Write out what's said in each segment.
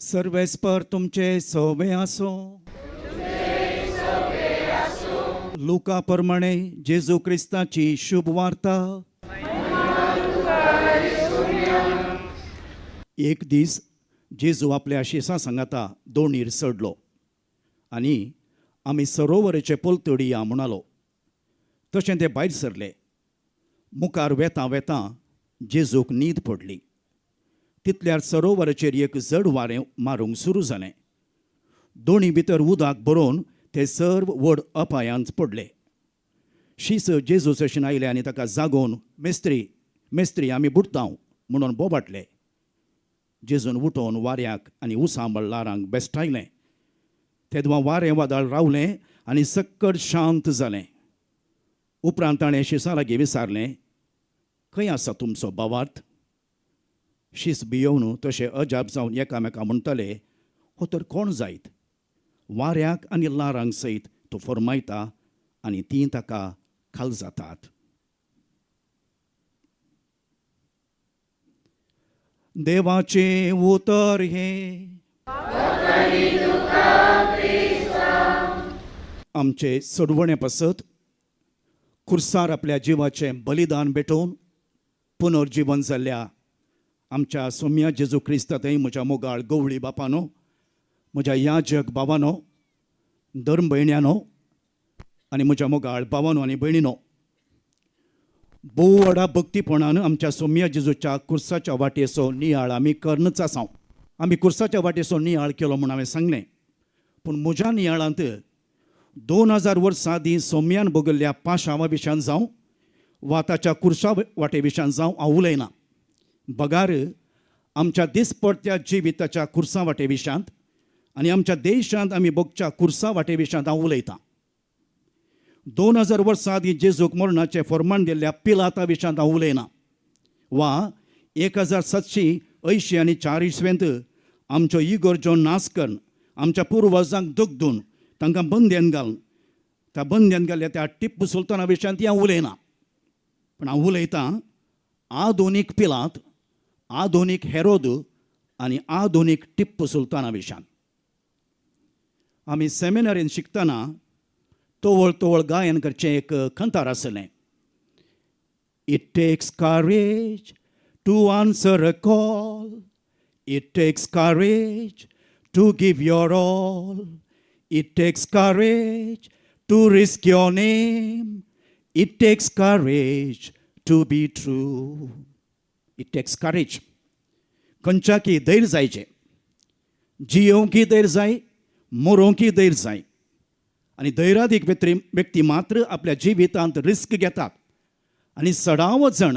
सर्वेस्पर तुमचे सोवे आसो. लुका प्रमाणे जेजू क्रिस्ताची शुभ वार्ता. एक दीस जेजू आपल्या शिसां सांगाता दोणीर चडलो आनी आमी सरोवराचे पलतडी या म्हणालो. तशें ते भायर सरले. मुखार वेतां वेतां जेजूक न्हीद पडली. तितल्यार सरोवराचेर एक जड वारें मारूंक सुरू जालें. दोणी भितर उदक भरोवन ते सर्व व्हड अपायांत पडले. शीस जेजू सशीन आयले आनी ताका जागोवन, मेस्त्री, मेस्त्री, आमी बुडटाव म्हणून बोबाटले. जेजून उठोवन वाऱ्याक आनी उसांबळ ल्हारांक बेस्टायलें. तेदवा वारें वादळ रावलें आनी सक्कड शांत जालें. उपरांत ताणें शिसां लागीं विचारलें, खंय आसा तुमचो भावार्थ? शीस भियोवन तशें अजाप जावन एकामेका म्हणटाले, हो तर कोण जायत? वाऱ्याक आनी ल्हारांक सयत तो फरमायता आनी तीं ताका खाल जातात. देवाचें उतर हें. आमचे सोडवणे पासत खुर्सार आपल्या जिवाचें बलिदान भेटोवन पुनर्जिवन जाल्ल्या आमच्या सोम्या जेजू क्रिस्ता थंय म्हज्या मोगाळ गवळी बापानो, म्हज्या याजक बाबानो, धर्म भयण्यानो आनी म्हज्या मोगाळ बाबानो आनी भयणीनो, भोव व्हडा भक्तीपणान आमच्या सोम्या जेजूच्या कुर्साच्या वाटेचो नियाळ आमी करनच आसा. आमी कुर्साच्या वाटेचो नियाळ केलो म्हूण हांवें सांगलें, पूण म्हज्या नियाळांत 2000 वर्सां आदीं सोम्यान भोगल्ल्या पाशांवा विशयान जावं वा ताच्या कुर्सा वाटे विशयान जावं हांव उलयना, बगार आमच्या दिसपडत्या जिविताच्या कुर्सा वाटे विशयांत आनी आमच्या देशांत आमी भोगच्या कुर्सा वाटे विशयांत हांव उलयतां. 2000 वर्सां आदीं जेजूक मरणाचें फर्मान दिल्ल्या पिलाता विशयांत हांव उलयना वा 1784 आनी 4 इसवेंत आमच्यो इगर्जो नाश करून आमच्या पुर्वजांक दगदून तांकां बंद्यान घालून त्या बंद्यान घाल्ल्या त्या टिप्पू सुलताना विशयांत हांव उलयना, पूण हांव उलयतां आधुनीक पिलात, आधुनीक हेरोद आनी आधुनीक टिप्पू सुलताना विशयांत. आमी सेमिनारीन शिकतना तवळ तवळ गायन करचें एक खंतार आसलें. It takes courage to answer a call, it takes courage to give your all, it takes courage to risk your name, it takes courage to be true. It takes courage. खंयच्याकी धैर्य जायचें, जियोवंकी धैर्य जाय, मरोवंकी धैर्य जाय. आनी धैर्यादीक व्यक्ती मात्र आपल्या जिवितांत रिस्क घेतात आनी सडावत जण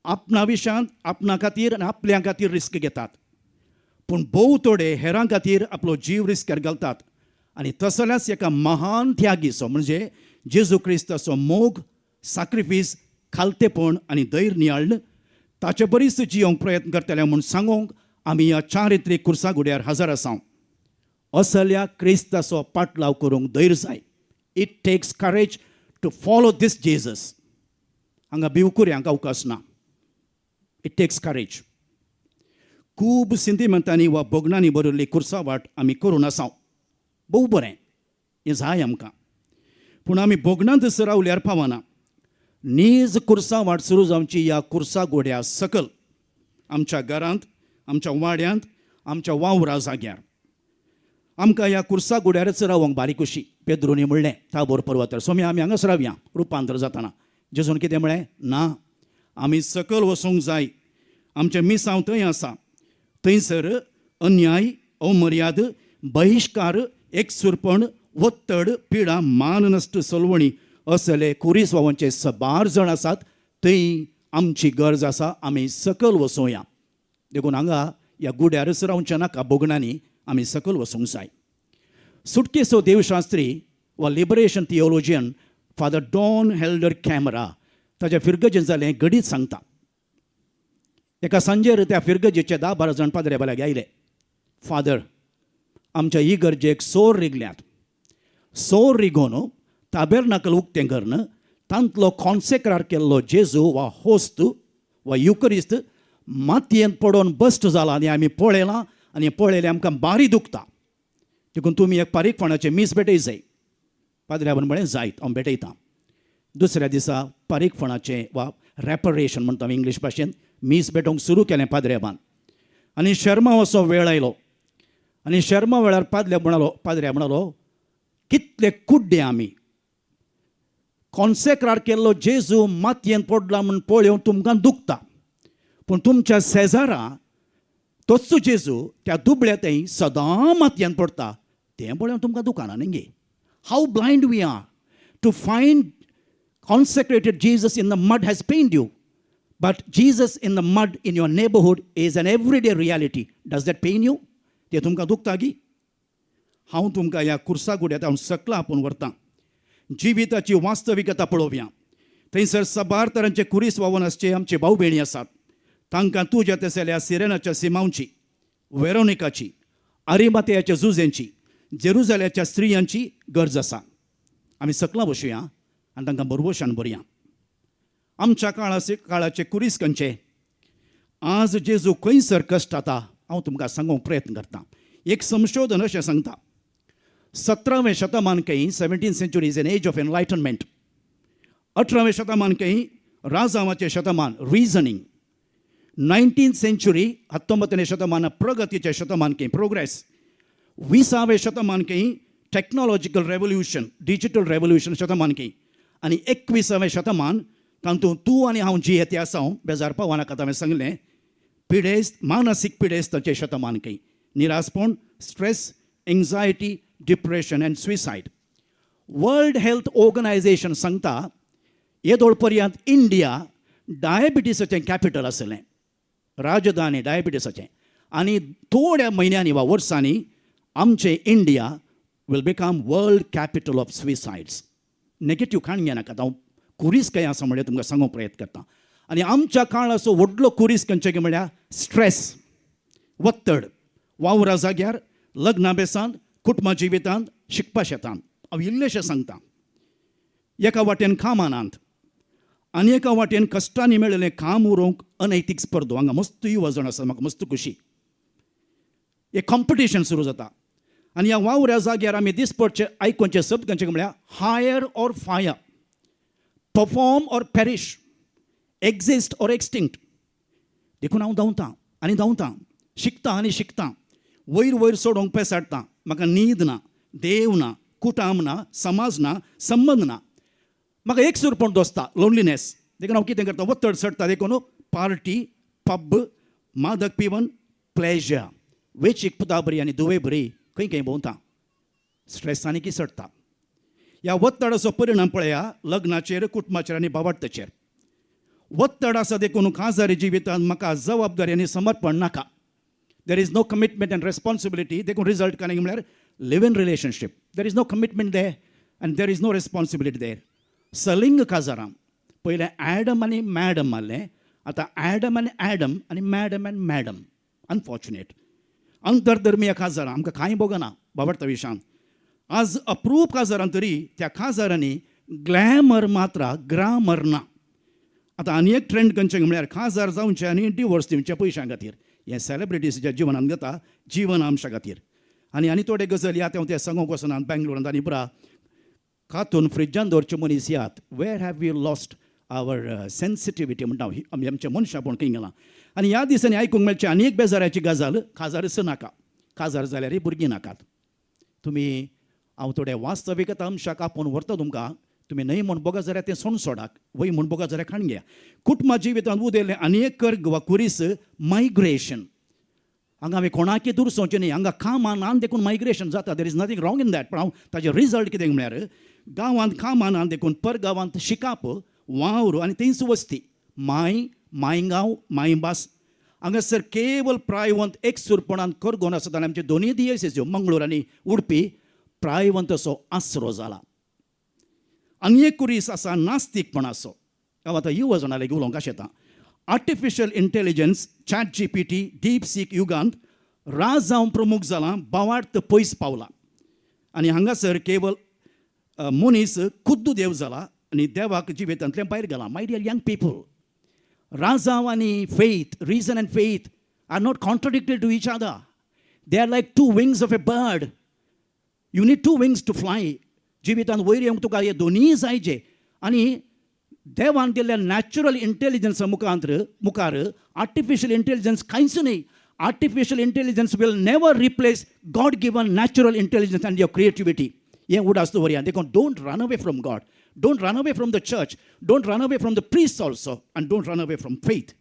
आपणा विशयांत आपणा खातीर आनी आपल्या खातीर रिस्क घेतात, पूण भोव थोडे हेरां खातीर आपलो जीव रिस्कार घालतात. आनी तसल्याच एका महान त्यागीचो म्हणजे जेजू क्रिस्ताचो मोग, साक्रिफीस, खालतेपण आनी धैर्य नियाळ्ळ ताचे बरीच जियोंक प्रयत्न करतले म्हूण सांगूंक आमी ह्या चारित्रीक कुर्सा गुड्यार हजर आसा. असल्या क्रिस्ताचो पाटलाव करूंक धैर्य जाय. It takes courage to follow this Jesus. हांगा भिवकुऱ्यांक अवकाश ना. It takes courage. खूब सिंतिमेंतांनी वा भोगणांनी बरयल्ली कुर्सा वाट आमी करून आसा. भोव बरें, हें जाय आमकां, पूण आमी भोगणांत रावल्यार पावना. नीज कुर्सा वाट सुरू जावची ह्या कुर्सा गोड्या सकल, आमच्या घरांत, आमच्या वाड्यांत, आमच्या वावरा जाग्यार. आमकां ह्या कुर्सा गुड्यारच रावंक बारीक कशी. पेद्रूनी म्हणलें ताबोर पर्वतार, सोमी आमी हांगाच रावया रुपांतर जातना. जेजून कितें म्हळें? ना, आमी सकल वचूंक जाय. आमचें मिसांव थंय आसा. थंयसर अन्याय, अमर्याद, बहिश्कार, एकसुरपण, वत्तड, पिडा, माननश्ट, सलवणी असले कुरीस वावंचे सबार जण आसात. थंय आमची गरज आसा, आमी सकल वचोया. देखून हांगा ह्या गुड्यारच रावचें नाका, भोगणांनी आमी सकल वचूंक जाय. सुटकेचो देवशास्त्री वा liberation theologian Father Don Helder Camara ताच्या फिरगजेन जालें घडीत सांगता. एका सांजेर त्या फिरगजेचे 10-12 जाण पाद्रे बाल्याक आयले. फादर, आमच्या इगर्जेक सोर रिगल्यात. सोर रिगोवन ताबेरनाकल उक्तें करून तांतलो कॉन्सेक्रार केल्लो जेजू वा होस्त वा युकरिस्त मातयेंत पडोवन बस्ट जाला आनी आमी पळयलां आनी हें पळयलें आमकां बारी दुखता. देखून तुमी एक पारीकपणाचें मीस भेटय जाय. पाद्र्याबान म्हळें, जायत, हांव भेटयतां. दुसऱ्या दिसा पारीकपणाचें वा रेपरेशन म्हणटा आमी इंग्लीश भाशेन मीस भेटोवंक सुरू केलें पाद्र्याबान. आनी शर्मावाचो वेळ आयलो आनी शर्मा वेळार पादल्या म्हणालो, पाद्र्या म्हणालो, कितले कुड्डे आमी, कॉन्सेक्रार केल्लो जेजू मातयेन पडला म्हूण पळोवन तुमकां दुखता, पूण तुमच्या शेजारा तोच जेजू त्या दुबळ्या थंय सदां मातयेन पडटा तें पळोवन तुमकां दुखना न्ही गे? How blind we are! To find consecrated Jesus in the mud has pained you, but Jesus in the mud in your neighborhood is an everyday reality. Does that pain you? तें तुमकां दुखता गी? हांव तुमकां ह्या कुर्सा गुड्यांत हांव सकला आपोवन व्हरतां. जिविताची वास्तविकता पळोवया. थंयसर साबार तरांचे कुरीस व्हांवून आसचे आमचे भाव भयणी आसात. तांकां तुज्या तसल्या सिरेनाच्या सिमांवची, वेरोनिकाची, आरिमातयाच्या जुजेंची, जेरुजाल्याच्या स्त्रियांची गरज आसा. आमी सकला बसुया आनी तांकां बरवशान भरया. आमच्या काळाचे कुरीस खंयचे? आज जेजू खंयसर कश्ट जाता, हांव तुमकां सांगूंक प्रयत्न करता. एक संशोधन अशें सांगता, 17वें शतमान खंय, 17 century is an age of enlightenment. 18वें शतमान खंय राजावाचें शतमान, रिजनींग. 19th century, 19वें शतमान, प्रगतीचें शतमान खंय, प्रोग्रेस. 20वें शतमान खंय टॅक्नॉलॉजिकल रेवोल्युशन, डिजिटल रेवोल्युशन शतमान खंय. आनी 21वें शतमान, तातूंत तूं आनी हांव जियेते आसा. हांव बेजार पावनाकात, हांवें सांगलें, पिडेस्त, मानसीक पिडेस्ताचें शतमान खंय. निरासपण, stress, anxiety, depression and suicide. World Health Organization सांगता, येदोळ पर्यंत इंडिया डायबिटीसाचें कॅपिटल आसलें, राजधानी डायबिटीसाचें, आनी थोड्या म्हयन्यांनी वा वर्सांनी आमचें India will become world capital of suicides. Negative काण घेनाकात, हांव कुरीस खंय आसा म्हणल्यार तुमकां सांगूंक प्रयत्न करता. आनी आमच्या काळाचो व्हडलो कुरीस खंयचें काय म्हळ्यार स्ट्रेस, वत्तड, वावरा जाग्यार, लग्ना बेसांत, कुटुंबा जिवितांत, शिकपा शेतांत. हांव इल्लेशें सांगता. एका वाटेन कामानात आनी एका वाटेन कश्टांनी मेळिल्लें काम उरोवंक अनैतीक स्पर्धो. हांगा मस्त युवा जाण आसा, म्हाका मस्त खुशी. एक कॉम्पिटिशन सुरू जाता आनी ह्या वावऱ्या जाग्यार आमी दिसपडचे आयकोनचे शब्द खंयचे म्हळ्यार hire or fire, perform or perish, exist or extinct. देखून हांव धांवतां आनी धांवतां, शिकतां आनी शिकतां, वयर वयर सोडोवंक पेसाडटां. म्हाका न्हीद ना, देव ना, कुटाम ना, समाज ना, संबंद ना. म्हाका एकसूरपण दोसता, लोनलीनेस. देखून हांव कितें करता? वत्तड चडटा. देखून पार्टी, पब, मादक पिवन प्लेजर, वेचीक पुता बरी आनी धुवे बरी खंय खंय भोंवता. स्ट्रेस आनी की चडटा. ह्या वत्तडाचो परिणाम पळया लग्नाचेर, कुटुंबाचेर आनी बाबार्थचेर. वत्तड आसा देखून काजारी जिवितांत म्हाका जबाबदारी आनी समर्पण नाका. There is no commitment and responsibility. देखून रिजल्ट काय म्हळ्यार live in relationship. There is no commitment there and there is no responsibility there. सलिंग काजारां. पयलें ॲडम आनी मॅडम मारलें, आतां ॲडम आनी ॲडम आनी मॅडम अँड मॅडम. अनफॉर्च्युनेट. आंतरधर्मीय काजारां आमकां कांय भोगना बाबडता विशान. आज अप्रूप काजारां तरी त्या काजारांनी ग्लॅमर मात्र, ग्रामर ना. आतां आनी एक ट्रेंड खंयचें म्हळ्यार काजार जावचें आनी डिवोर्स दिवचें पयशां खातीर. हें सेलिब्रिटीच्या जिवनांत जाता, जिवन आमच्या खातीर. आनी आनी थोडे गजाली आतां हांव तें सांगूंक वचना. बेंगलोरांत आनी पुरा कातून फ्रिजान दवरचे मनीस यात. Where have you lost our sensitivity म्हणटा हांव. आमी आमच्या मनशापण खंय गेलां? आनी ह्या दिसांनी आयकूंक मेळचें आनी एक बेजाराची गजाल, काजारच नाका, काजार जाल्यारय भुरगीं नाकात. तुमी हांव थोडे वास्तविकता अंशाक आपोवन व्हरता तुमकां. तुमी न्हय म्हूण बोगा जाल्यार तें सोण सोडाक, वय म्हूण बोगा जाल्यार खाण घेया. कुटुंबा जिवितांत उदेल्लें आनी एक कर्ग वा कुरीस, मायग्रेशन. हांगा आमी कोणाकी दुरसोवचें न्ही. हांगा कामां ना देखून मायग्रेशन जाता. There is nothing wrong in that. पूण हांव ताजें रिजल्ट कितें म्हळ्यार गांवांत कामां ना देखून परगांवांत शिकाप, वावर आनी थंयच वस्ती. माय, मायगांव, मायभास हांगासर केवल प्रायवंत एकसूरपणान करगोन आसता. आनी आमचे दोनूय दियेसीस, मंगळूर आनी उडपी, प्रायवंत असो आसरो जाला. आनी एक कुरीस आसा नास्तिकपणाचो. हांव आतां युवा जाणां लागीं उलोवंक आशेतां. Artificial intelligence, chat GPT, deep सीक युगांत राजांव प्रमुख जालां, बावार्थ पयस पावला आनी हांगासर केवल मनीस खुद्द देव जाला आनी देवाक जिवितांतलें भायर गेला. My dear young people, राजांव आनी faith, reason and faith are not contradicted to each other. They are like two wings of a bird. You need two wings to fly. जिवितांत वयर येवंक तुका हे दोनूय जायचे. आनी देवान दिल्ल्या नॅचरल इंटेलिजन्सा मुखार आर्टिफिशियल इंटेलिजन्स कांयच न्हय. Artificial intelligence will never replace God given natural intelligence and your creativity. हें उडास दवरया. देखून don't run away from God, don't run away from the church, don't run away from the priest also, and don't run away from faith.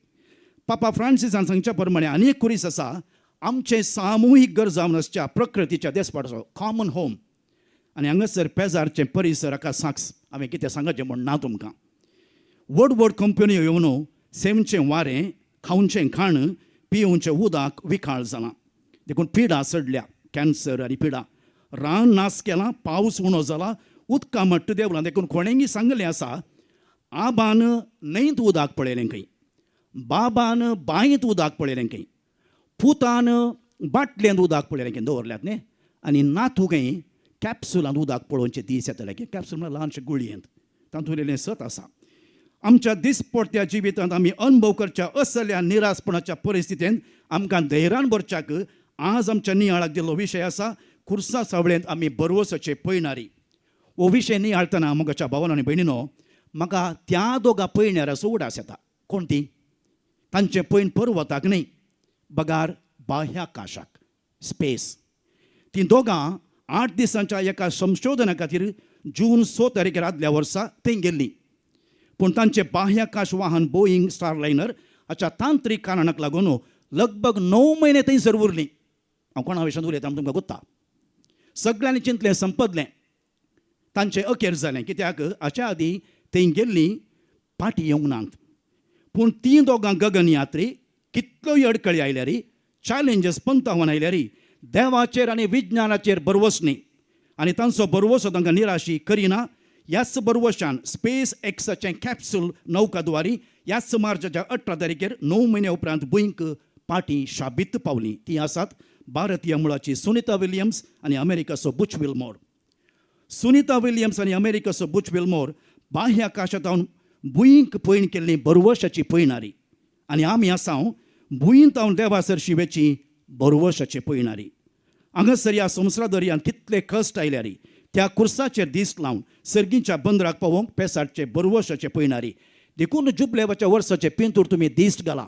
पापा फ्रांसिसान सांगच्या प्रमाणे आनी एक खुरीस आसा, आमचें सामुहीक घर जावन आसच्या प्रकृतीच्या देसपाडचो कॉमन होम. आनी हांगासर पेजारचें परिसर हाका साक्ष. हांवें कितें सांगचें म्हूण ना तुमकां. व्हड व्हड कंपन्यो येवन सेमचें वारें, खावचें खाण, पिवचें उदक विखाळ जालां. देखून पिडा चडल्या, कॅन्सर आनी पिडा. रान नाश केलां, पावस उणो जाला, उदका मट्ट देंवलां. देखून कोणेंगी सांगलें आसा, आबान न्हंयत उदक पळयलें खंय, बाबान बांयत उदक पळयलें खंय, पुतान बाटलेंत उदक पळयलें खंय, दवरल्यात न्ही, आनी नातू खंय कॅप्सुलांत उदक पळोवचें दीस येतले. की कॅप्सूल म्हळ्यार ल्हानशें गुळयेंत. तातूंत उरयलें सत आसा. आमच्या दिसपडत्या जिवितांत आमी अनुभव करच्या असल्या निरासपणाच्या परिस्थितींत आमकां धैर्यान भरच्याक आज आमच्या नियाळाक दिल्लो विशय आसा, खुर्सा सावळेंत आमी बरवसाचे पयणारी. हो विशय नियाळतना, मोगाच्या भावान आनी भयणीनो, म्हाका त्या दोगा पयण्याराचो उडास येता. कोण ती? तांचें पयण पर्वताक न्हय, बगार बाह्याकाशाक, स्पेस. तीं दोगां 8 दिसांच्या एका संशोधना खातीर जून 6 तारखेर आदल्या वर्सा थंय गेल्लीं. पूण तांचें बाह्याकाश वाहन बोईंग स्टारलायनर हाच्या तांत्रीक कारणाक लागून लगभग 9 म्हयने थंयसर उरलीं. हांव कोणा विशयान उलयता तुमकां गोत्ता. सगळ्यांनी चिंतलें, संपदलें, तांचें अखेर जालें, कित्याक हाच्या आदीं थंय गेल्लीं फाटीं येवंक नात. पूण तीं दोगां गगनयात्री कितल्योय अडकळी आयल्यार, चॅलेंजीस पंतावन आयल्यार, देवाचेर आनी विज्ञानाचेर भरवस न्ही आनी तांचो भरवसो तांकां निराशी करिना. ह्याच भरवशान स्पेस एक्साचें कॅप्सूल नौकाद्वारी ह्याच मार्चाच्या 18 तारखेर 9 म्हयन्या उपरांत भुंयक पाटी शाबीत पावली. ती आसात भारतीय मुळाची सुनिता विलियम्स आनी अमेरिकाचो बुच विल्मोर. सुनिता विलियम्स आनी अमेरिकाचो बुच विल्मोर बाह्याकाशांत भुंयक पयण केल्ली बरवशाची पयणारी आनी आमी आसा भुंयंत देवा सरशी वेची बरवशाची पयणारी. हांगासर ह्या संवसार दर्यांत कितले कश्ट आयल्यार त्या कुर्साचेर दीस लावन सर्गीच्या बंदराक पावोवंक पेसाटचे बरवशाचे पयणारी. देखून जुबलेवाच्या वर्साचे पिंतूर तुमी दिश्ट घाला.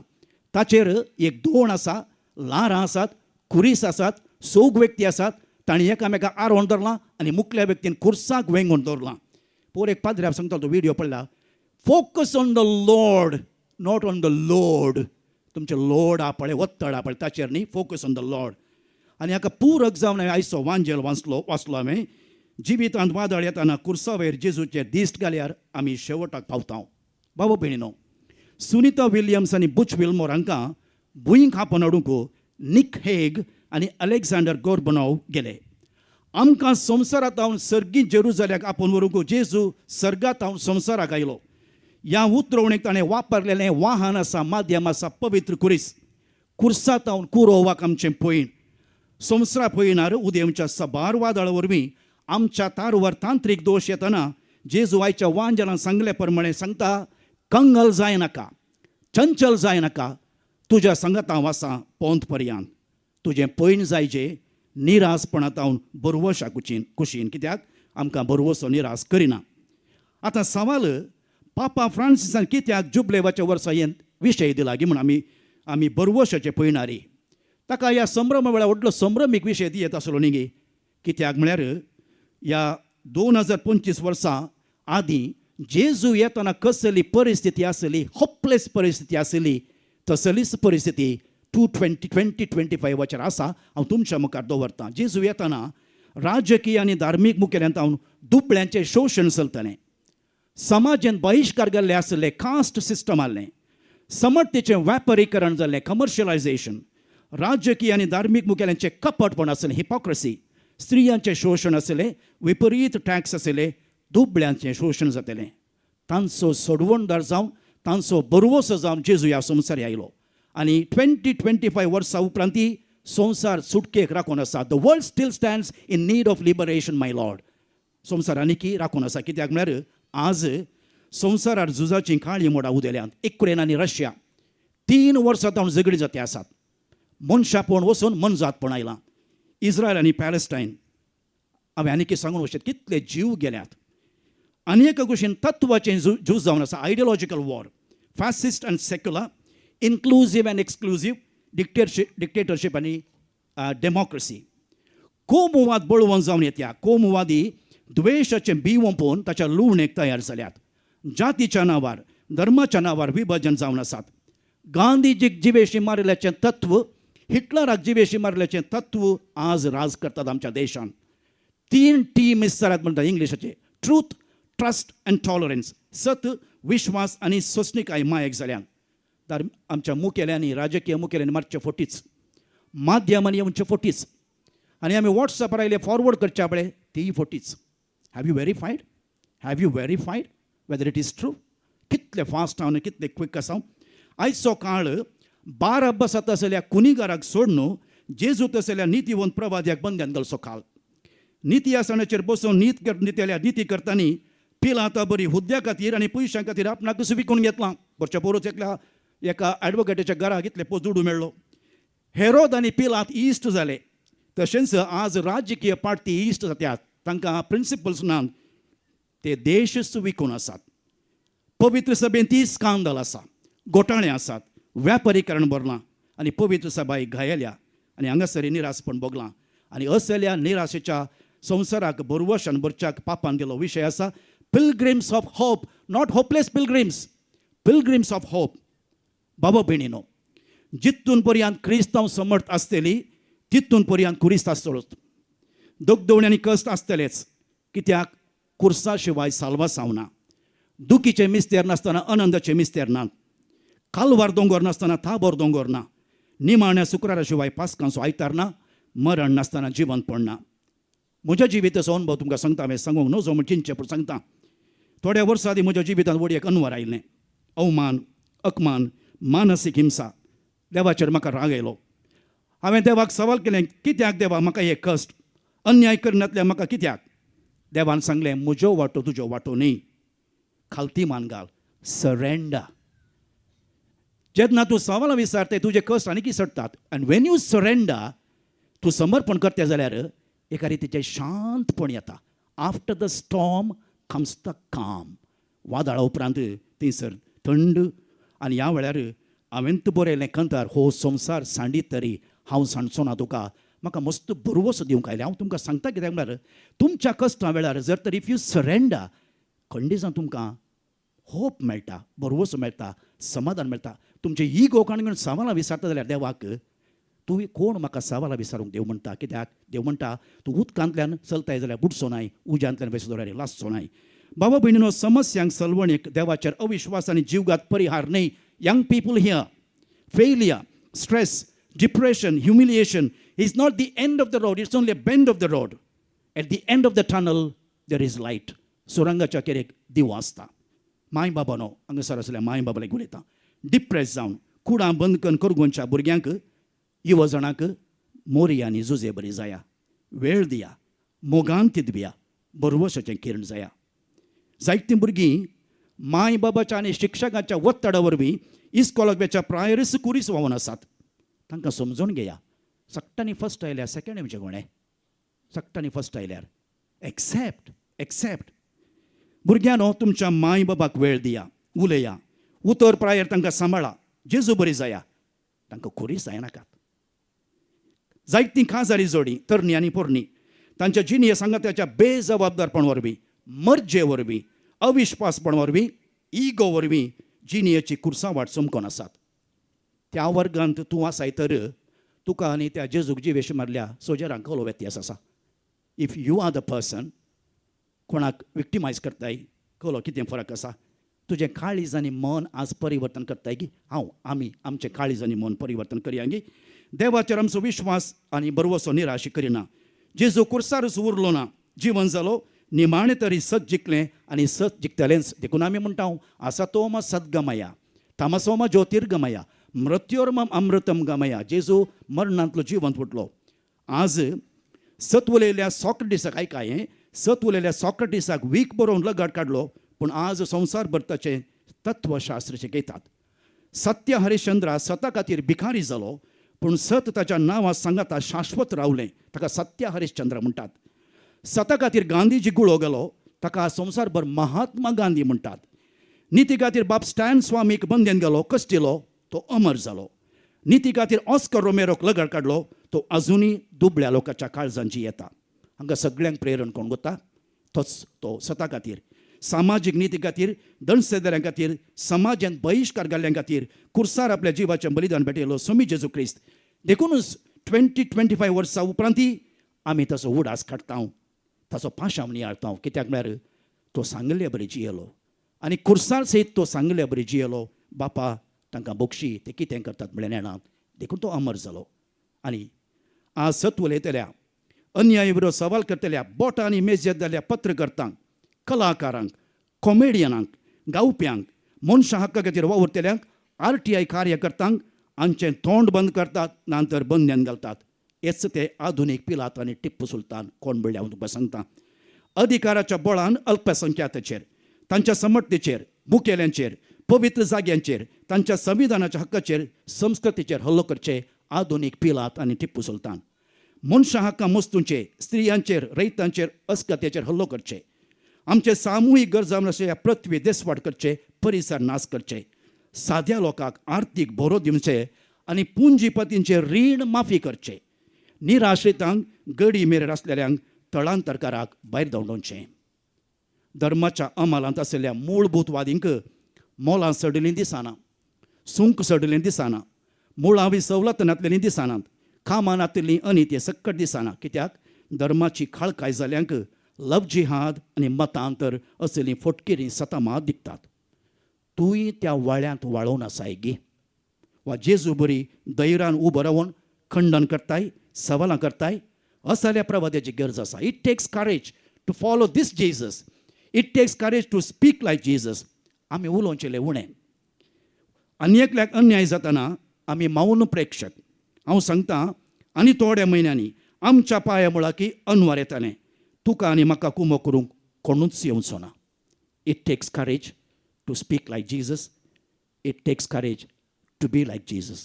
ताचेर एक दोण आसा, ल्हारां आसात, खुरीस आसात, सोग व्यक्ती आसात. तांणी एकामेका आरोवन धरलां आनी मुखल्या व्यक्तीन खुर्साक वेंगोवन दवरलां. पोर एक पाद्र्याक सांगता, तो व्हिडियो पडला, "Focus on the Lord, not on the load." तुमचें लोड आ पळय, वत्तड आ पळय, ताचेर न्ही, focus on the Lord. आनी हाका पूरक जावन हांवें आयचो वांजेल वाचलो वाचलो हांवें. जिवितांत वादळ येताना कुर्सावयर जेजूचे दिश्ट घाल्यार आमी शेवटाक पावता. बाबा भयणीनो, सुनिता विलियम्स आनी बुच विल्मोर हांकां भूंय खापोवन हाडूंक निक हेग आनी अलेक्झांडर गोर्बनोव गेले. आमकां संवसारांत सर्गी जेरुजाल्याक आपोवन व्हरूंक जेजू सर्गात संवसाराक आयलो. ह्या उतरवणेक ताणें वापरलेलें वाहन आसा, माध्यम आसा पवित्र कुरीस. कुर्सातावन कुरोवाक आमचें पयण. संवसारा पयणार उदेवच्या सबार वादळा वरवीं आमच्या तारवार तांत्रीक दोश येतना जेजू आयच्या वांजलान सांगले प्रमाणे सांगता, कंगल जायनाका, चंचल जायनाका, तुज्या सांगात हांव आसा पोंत पर्यंत. तुजें पयण जायचे निरासपणांत बरवशा कुशीन कुशीन, कित्याक आमकां बरवसो निरास करिना. आतां सवाल, पापा फ्रांसिसान कित्याक जुबलेवाच्या वर्सा हे विशय दिला गी म्हूण आमी आमी बरवशाचे पयणारी? ताका ह्या संभ्रमा वेळार व्हडलो संभ्रमीक विशय दियत आसलो न्ही गे? कित्याक म्हळ्यार ह्या 2025 वर्सां आदीं जेजू येतना कसली परिस्थिती आसली, होपलेस परिस्थिती आसली, तसलीच परिस्थिती टू ट्वेंटी 2025वाचेर आसा. हांव तुमच्या मुखार दवरतां. जेजू येतना राजकीय आनी धार्मीक मुखेल्यांत दुबळ्यांचें शोशण चलतलें. समाजान बहिश्कार गेल्ले आसले, कास्ट सिस्टम आहलें, समर्थेचें व्यापारीकरण जाल्लें, कमर्शियलायझेशन, राजकीय आनी धार्मीक मुखेल्यांचें कपटपण आसलें, हिपोक्रसी, स्त्रियांचें शोशण आसलें, विपरीत टॅक्स आसले, दुबळ्यांचें शोशण जातलें. तांचो सोडवणदार जावन, तांचो बरवसो जावन जेजू ह्या संवसार आयलो आनी 2025 वर्सां उपरांत संवसार सुटकेक राखून आसा. The world still stands in need of liberation, my Lord. संवसार आनीकी राखून आसा, कित्याक म्हळ्यार आज संवसारार झुजाचीं काळीं मोडां उदेल्यांत. युक्रेन आनी रशिया 3 वर्सां जावन झगडी जाती आसात. मनशापण वचून मनजातपण आयलां. इस्रायल आनी पॅलेस्टायन, हांवें आनीक सांगून वचत कितले जीव गेल्यात. आनी एका कुशीन तत्वाचें झूज जावन आसा, ideological war, fascist and secular, inclusive and exclusive, dictatorship आनी डेमोक्रसी. कोमुवाद बळवंत जावन येत्या. कोमुवादी द्वेशाचें बी ओंपून ताच्या लुवणेक तयार जाल्यात. जातीच्या नांवार, धर्माच्या नांवार विभाजन जावन आसात. गांधीजीक जिवेशी मारिल्ल्याचें तत्व, हिटलराक जिवेशी मारिल्ल्याचें तत्व आज राज करतात आमच्या देशांत. तीन टी मिस जाल्यात म्हणटा इंग्लिशाचे, ट्रूथ, ट्रस्ट अँड टॉलरन्स. सत, विश्वास आनी सोंसणिकाय मायक जाल्यात. तर आमच्या मुखेल्यांनी, राजकीय मुखेल्यांनी मारचे फोटीच, माध्यमांनी येवचे फोटीच, आनी आमी वॉट्सॅपार आयले फॉरवर्ड करच्या पळय, तीय फोटीच. Have you verified? Have you verified whether it is true? कितले फास्ट हांव आनी कितले क्विक आसा. आयचो काळ बाराबसा तसल्या कुनिगाराक सोडून जेजू तसल्या नितीवंत प्रवाद्याक बंद्यान घालचो काळ. निती आसणाचेर बसून नीत कर नितेल्या निती करतानी पिलाता बरी हुद्द्या खातीर आनी पयशां खातीर आपणाकच विकून घेतलां. बरच्या बरोच एकल्या एका एडवोकेटाच्या घराक इतले दुडू मेळ्ळो. हेरोद आनी पिलात इश्ट जाले. तशेंच आज राजकीय पार्टी इश्ट जात्यात. तांकां प्रिंसिपल्स ना, ते देशच विकून आसात. पवित्र सभेंत ती स्कांदल आसा, घोटाळे आसात, व्यापारीकरण भरलां आनी पवित्र सभाय घायल्या आनी हांगासर निराशपण भोगलां. आनी असल्या निराशेच्या संवसाराक भरवशान भरच्याक पापान दिलो विशय आसा, Pilgrims of Hope, not hopeless pilgrims, Pilgrims of Hope. बाबा भयणीनो, जितून पर्यंत क्रिस्तांव समर्थ आसतली तितून पर्यंत कुरिस्त आसतलोच. दगदवणी आनी कश्ट आसतलेच, कित्याक कुर्सा शिवाय साल्वासांव ना. दुखीचे मिस्तेर नासतना आनंदाचे मिस्तेर ना. कालवार दोंगर नासतना ताबोर दोंगर ना. निमाण्या शुक्रारा शिवाय पास्कांचो आयतार ना. मरण नासतना जिवंतपण ना. म्हज्या जिविताचो अणभव तुमकां सांगता. हांवें सांगूंक नजो म्हण चिंतचें, पूण सांगता. थोड्या वर्सां आदीं म्हज्या जिवितांत व्हड एक अनवर आयिल्लें. अवमान, अपमान, मानसीक हिंसा. देवाचेर म्हाका राग आयलो. हांवें देवाक सवाल केलें, कित्याक देवा म्हाका हे कश्ट? अन्याय करनातल्या म्हाका कित्याक? देवान सांगलें, म्हज्यो वाटो तुज्यो वाटो न्ही. खालती मान घाल, सरेंडर. जेन्ना तूं सवालां विचारताय, तुजे कश्ट आनीक चडटात. आनी when you surrender, तूं समर्पण करता जाल्यार एका रितीचें शांतपण येता. After the storm comes the calm. वादळा उपरांत थंयसर थंड. आनी ह्या वेळार हांवें बरयलें कंतार, हो संवसार सांडीत तरी हांव सांडचो ना तुका. म्हाका मस्त भरवसो दिवंक आयलें. हांव तुमकां सांगता, कित्याक म्हळ्यार तुमच्या कश्टां वेळार जर तर if you surrender, खंडीसान तुमकां होप मेळटा, भरवसो मेळटा, समाधान मेळटा. तुमचे इगो काडून सवालां विचारता जाल्यार देवाक, तूं कोण म्हाका सवालां विचारूंक? देव म्हणटा. कित्याक देव म्हणटा, तूं उदकांतल्यान चलताय जाल्यार बुडचो नाय, उज्यांतल्यान वयता जाल्यार लासचो नाय. बाबा भयणीनो, समस्यांक सलवणेक देवाचेर अविश्वास आनी जीवघात परिहार न्हय. Young people here, failure, stress, depression, humiliation is not the end of the road. It's only a bend of the road. At the end of the tunnel there is light. सुरंगाच्या अखेरेक दिवो आसता. माय बाबानो, हांगासर आसल्या माय बाबालें उलयता, डिप्रेस जावन कुडां बंद करून करगोनच्या भुरग्यांक, युवा जाणांक मोरी आनी जुजे बरी जाया. वेळ दिया, मोगान तिदबिया, भरवशाचें किरण जाया. जायतीं भुरगीं माय बाबाच्या आनी शिक्षकाच्या ಒತ್ತಡ वरवीं इस्कोलाक वेच्या प्रायरच कुरीस व्हांवन आसात. तांकां समजून घेया. सगळ्यांनी फर्स्ट आयल्यार सेकंड येवचें कोणें? सगळ्यांनी फर्स्ट आयल्यार एक्सेप्ट, एक्सेप्ट. भुरग्यांनो, तुमच्या माय बाबाक वेळ दिया, उलया, उतर प्रायर तांकां सांबाळा, जेजू बरी जाया. तांकां खुरीस जायनाकात. जायतीं काजारी जोडी, तरणी आनी पोरणी, तांच्या जिणये सांगात्याच्या बेजबाबदारपण वरवीं, मर्जे वरवीं, अविश्वासपण वरवीं, इगो वरवीं जिणयेची कुर्सां वाट चमकोन आसात. त्या वर्गांत तूं आसाय तर तुका आनी त्या जेजूक जिवेश मारल्या सोजरांक कसलो व्यत्यास आसा? If you are the person कोणाक विक्टिमायज करताय, कसलो कितें फरक आसा? तुजें काळीज आनी मन आज परिवर्तन करताय की हांव, आमी आमचें काळीज आनी मन परिवर्तन करया गी? देवाचेर आमचो विश्वास आनी बरवसो निराश करिना. जेजू कुर्सारूच उरलो ना, जिवन जालो. निमाणें तरी सत जिखलें आनी सत जिखतलेंच. देखून आमी म्हणटा, असतोम सद्गमया, तमसोम ज्योतिर्गमया, मृत्योर्म अमृतम गमया. जेजू मरणांतलो जिवंत उठलो. आज सत उलयल्या सॉक्रटीसाक, आयका हें, सत उलयल्या सॉक्रटीसाक वीख बरोवन लगाड काडलो, पूण आज संवसारभर ताचें तत्वशास्त्र शिकयतात. सत्य हरिश्चंद्रा सता खातीर भिकारी जालो. पूण सत ताच्या नांवा सांगाता शाश्वत रावलें. ताका सत्य हरिश्चंद्र म्हणटात. सता खातीर गांधीजी गुळो गेलो, ताका संवसारभर महात्मा गांधी म्हणटात. निती खातीर बाब स्टॅन स्वामीक बंदेन गेलो, कश्टिलो, तो अमर जालो. निती खातीर ऑस्कर रोमेरोक लगड काडलो, तो अजुनूय दुबळ्या लोकांच्या काळजांची येता. हांकां सगळ्यांक प्रेरण कोण गोता? तोच तो सता खातीर, सामाजीक निती खातीर, दणसेदाऱ्यां खातीर, समाजांत बहिश्कार घाल्ल्यां खातीर कुर्सार आपल्या जिवाचें बलिदान भेटयलो स्वामी जेजू क्रिस्त. देखूनच 20-25 वर्सां उपरांतय आमी ताचो उडास काडटा, ताचो पाशांव नियाळता. कित्याक म्हळ्यार तो सांगले बरी जियेलो आनी कुर्सार सयत तो सांगले बरी जियेलो, बापा तांकां बक्षी, ते कितें करतात म्हळ्यार नेणात. देखून तो अमर जालो. आनी आज सत उलयतल्या, अन्याय विरोध सवाल करतल्या, बोटां आनी मेजयेत जाल्ल्या पत्रकर्तांक, कलाकारांक, कॉमेडियनांक, गावप्यांक, मनशां हक्का खातीर वावुरतल्यांक, आरटीआय कार्यकर्त्यांक आमचें तोंड बंद करतात, ना तर बंद्यान घालतात. हेच ते आधुनीक पिलात आनी टिप्पू सुलतान कोण म्हणल्यार हांव तुमकां सांगता. अधिकाराच्या बळान अल्पसंख्याताचेर, तांच्या समर्थेचेर, मुखेल्यांचेर, पवित्र जाग्यांचेर, तांच्या संविधानाच्या हक्काचेर, संस्कृतीचेर हल्लो करचे आधुनीक पिलात आनी टिप्पू सुलतान. मनशां हक्कां वस्तूंचे, स्त्रियांचेर, रयतांचेर, अस्कतेचेर हल्लो करचे. आमचे सामुहीक गरजा ह्या पृथ्वी देसवाट करचे, परिसर नाश करचे. साद्या लोकांक आर्थीक भरो दिवचे आनी पुंजीपतींचे रीण माफी करचे. निराश्रितांक, गडी मेरेर आसलेल्यांक, थळांतरकाराक भायर धांवडोवचें. धर्माच्या अंमलांत आशिल्ल्या मूळभूतवादींक मोलां सडिल्लीं दिसना, सुंक सडिल्लीं दिसना, मुळावी सवलत नातलेलीं दिसनात, कामां नातिल्लीं अनिती सक्कट दिसना. कित्याक धर्माची खाळकाय जाल्यांक लव जिहाद आनी मतांतर असलीं फोटकिरीं सतां मात दिकतात. तूंय त्या वाळ्यांत वाळोवन आसाय गी? वा जेजू बरी धैर्यान उबो रावन खंडन करताय, सवालां करताय? असल्या प्रवाद्याची गरज आसा. It takes courage to follow this Jesus. It takes courage to speak like Jesus. आमी उलोवचेले उणें. आनी एकल्याक अन्याय जातना आमी मौन प्रेक्षक. हांव सांगता, आनी थोड्या म्हयन्यांनी आमच्या पांया मुळाकी अनवार येतालें. तुका आनी म्हाका कुमो करूंक कोणूच येवचो ना. It takes courage to speak like Jesus. It takes courage to be like Jesus.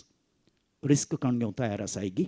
Risk काडून घेवंक तयार आसाय गी?